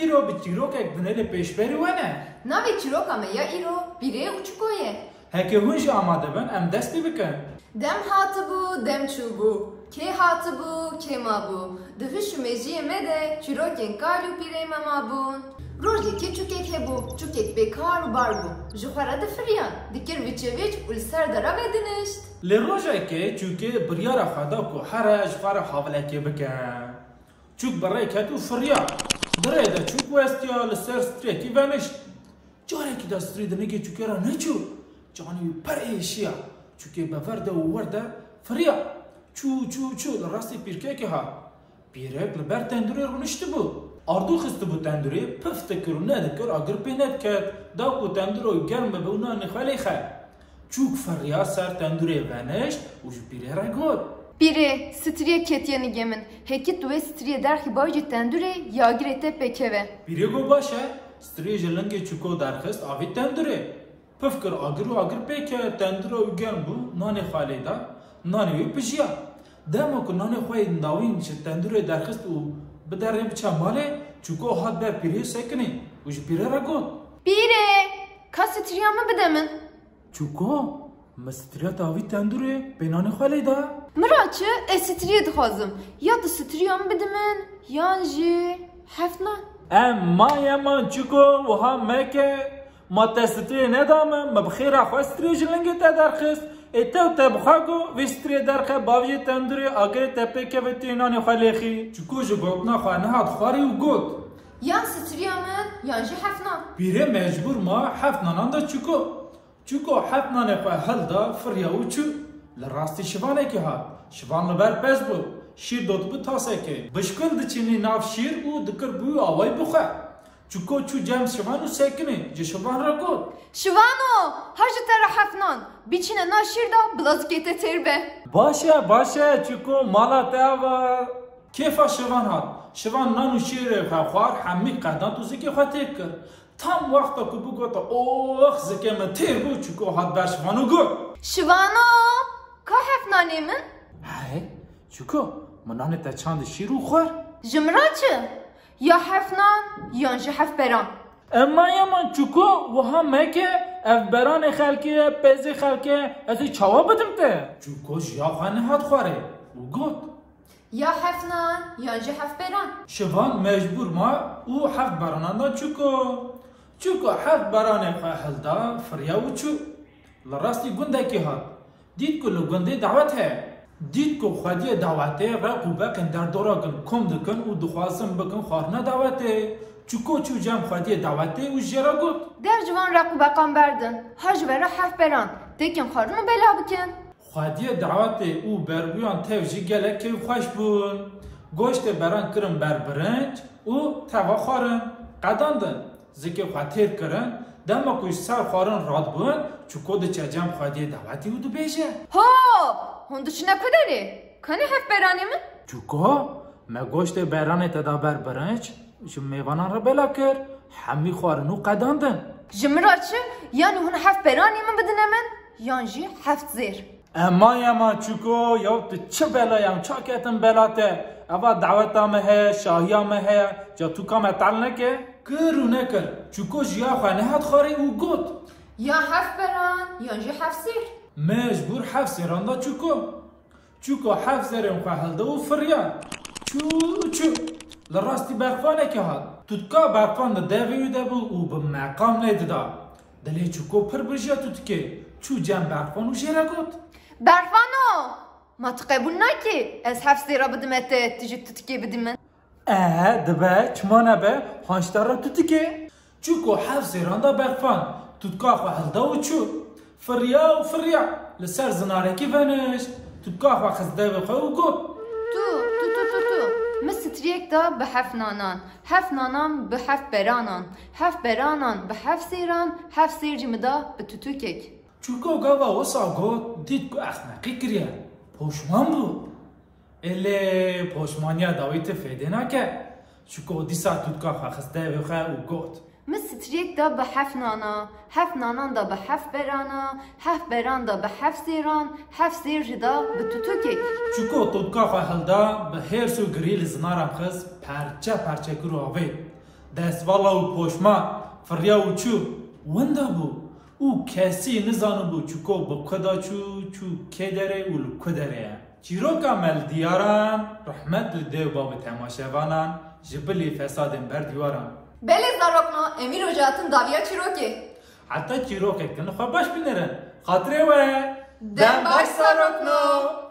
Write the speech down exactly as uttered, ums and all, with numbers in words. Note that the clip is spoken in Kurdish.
Îro bi çîrokek dinê li pêşberî we ne. Navê çîroka me ya îro Pîrê û Çiko ye. Heke hûn jî amade bin, em dest pê bikin. Dem hatibû, dem çûbû. Kê hatibû, kê mabû. Di hiş û mejiyê me de çîrokên kal û pîrê me mabûn. Rojekê çûkek hebû, çûkek bê kar û bar bû. Ji xwe re difiriya, dikir vîçevîç û li ser dera vedinişt. Lê rojekê çûkê biryara xwe da ku here ji xwe re havilekê bike. Çûk bi rê ket û firiya. Di rê de çûk westiya, li ser striyekî venişt. Carekî de strî di nigê çûkê re neçû. Canê wî pir êşiya. Çûkê bi vir de û wir de firiya. Çû, çû, çû li rastî pîrkekê hat. Pîrek li ber tendûrê rûniştibû. Ardû xistibû tendûrê, pif dikir û nedikir agir pê nediket. Da ku tendûro germ bibe û nanê xwe lê xe. Çûk firiya ser tendûrê venişt û ji pîrê re got. Pîrê, striyek ketiye nigê min. Hekî tu wê striyê derxî bavêjî tendûrê, ya agirê te pê keve. Pîrê got baş e. Striyê ji lingê çûko derxist avît tendûrê. Pif kir agir û agir pê ket, tendûra wî germ bû, nanê xwe lê da, nanê wî pijiya. Dema ku nanê xwe yê dawîn ji tendûrê derxist û bi derê biçe malê, çûko hat ber pîrê sekinî û ji pîrê re got. Pîrê, ka striya min bide min. Çûko, min striya te avît tendûrê, pê nanê xwe lê da. Min ra çi? Ez striyê dixwazim. Ya tu striya min bide min, yan jî heft nan. Em, ma ye man çûko, wiha meke. Ma te striyê neda min, min bi xêra xwe striyê ji lingê te derxist. Ê te û te bi xwe got, vê striyê derxe bavêjê tendûrê, agirê te pê keve tu yê nanê xwe lêxî. Çûko ji gotina xwe nehat xwarê û got. Yan striya min, yan jî heft nan. Pîrê mecbûr ma heft nanan da çûko. Çûko heft nanê xwe hilda, firiya û çû. Li rastî şivanekî hat. Şivan li ber pez bû. Şîr dotibû tasekê. Bişkul diçînî nav şîr û dikir bi wî awayî bixwe. Çûko çû cem şivan û sekinî. Ji şivan re got. Şivano, ha ji te re heft nan. Biçîne nav şîr de bila zikê te têr be. Baş e, baş e, çûko mala te ava. Kêfa şivan hat. Şivan nan û şîrê xwe xwar, hemî qedand û zikê xwe têr kir. Tam wexta ku bigota, "Ox, zikê min têr bû", çûko hat ber şivan û got. Şivano, ka heft nanê min? Hey, çûko, min nanê te çandî şîr û xwar. Ji min re çi? Ya heft nan, yan jî heft beran. Ema ya man çûko, wiha meke, ev beranê xelkê ye, pezê xelkê ye, ez ê çawa bidim te? Çûko ji ya xwe nehat xwarê û got. Ya heft nan, yan jî heft beran. Şivan mecbûr ma û heft beranan da çûko. Çûko heft beranê xwe hilda, firiya û çû. Li rastî gundekî hat. Dît ku li gundê dawet heye. Dît ku xwediyê dawetê req û beqên derdora kin kom dikin û dixwazin bikin xwarina dawetê. Çûko çû cem xwediyê dawetê û jê re got. Dev ji van req û beqan berdin. Ha ji we re heft beran. Têkin xwarin û bela bikin. Xwediyê dawetê û berbûyan tev jî gelek kêfxweş bûn. Goştê beran kirin ber birinc û teva xwarin. Qedandin. Zikê xwe têr kirin. Dema ku ji ser xwarin radibûn, çûko diçe cem xwediyê dawetî û dibêje. Ho! Hûn diçine ku derê? Kanî heft beranê min? Çûko, me goştê beranê te da ber birinc, ji mêvanan re bela kir. Hemî xwarin û qedandin. Ji min re çi? Yanî hûn heft beranê min bidine min, yan jî heft zêr. Ema ya ma çûko, ya tu çi bela ya çaketin bela te? Eva daweta me heye, şahiya me heye, ca tu ka me tal neke? Kir û nekir, çûko ji ya xwe nehat xwarê û got. Ya heft beran, yan jî heft zêr. Mecbûr heft zêran da çûko. Çûko heft zêrên xwe hilda û firiya. Çû, çû. Li rastî berxvanekê hat. Tutka berxvan di devê wî de bû û bi meqam lê dida. Dilê çûko pir bijiya tutikê. Çû cem berxvan û jê re got. Berxvano! Ma tu qebûl nakî ez heft zêra bidime te, tu jî tutikê bidî min? Ehe, dibe, çima nebe, hanştara tutikê. Çûko heft zêran da berxvan, tutka xwe hilda û çû. Firiya û firiya, li ser zinarekî venişt. Tutka xwe xist devê xwe û got. Tu, tu, tu, tu, tu. Min striyek da bi heft nanan. Heft nanan bi heft beranan. Heft beranan bi heft zêran, heft zêr jî min da bi tutukek. Çûko gava wisa got, dît ku ehmeqî kiriye. Poşman bû. Ê lê poşmaniya dawî ti fêdê nake. Çûko dîsa tutka xwe xist devê xwe û got. Min striyek da bi heft nana, heft nanan da bi heft berana, heft beran da bi heft zêran, heft zêr jî da bi tutukek. Çûko tutka xwe hilda, bi hêrs û girî li zinaran xist, perçe perçe kir û avêt. Destvala û poşma firiya û çû winda bû û kesî nizanibû çiko bi ku da çû, çû kê derê û li ku derê ye. Çîroka me li diyaran, rehmet li dê û bavê temaşevanan, ji bilî fesadên ber dîwaran. Belê zarokno, em îro jî hatin dawiya çîrokê. Heta çîrokek din xwe baş bînerin. Xatirê we. Dem baş zarokno.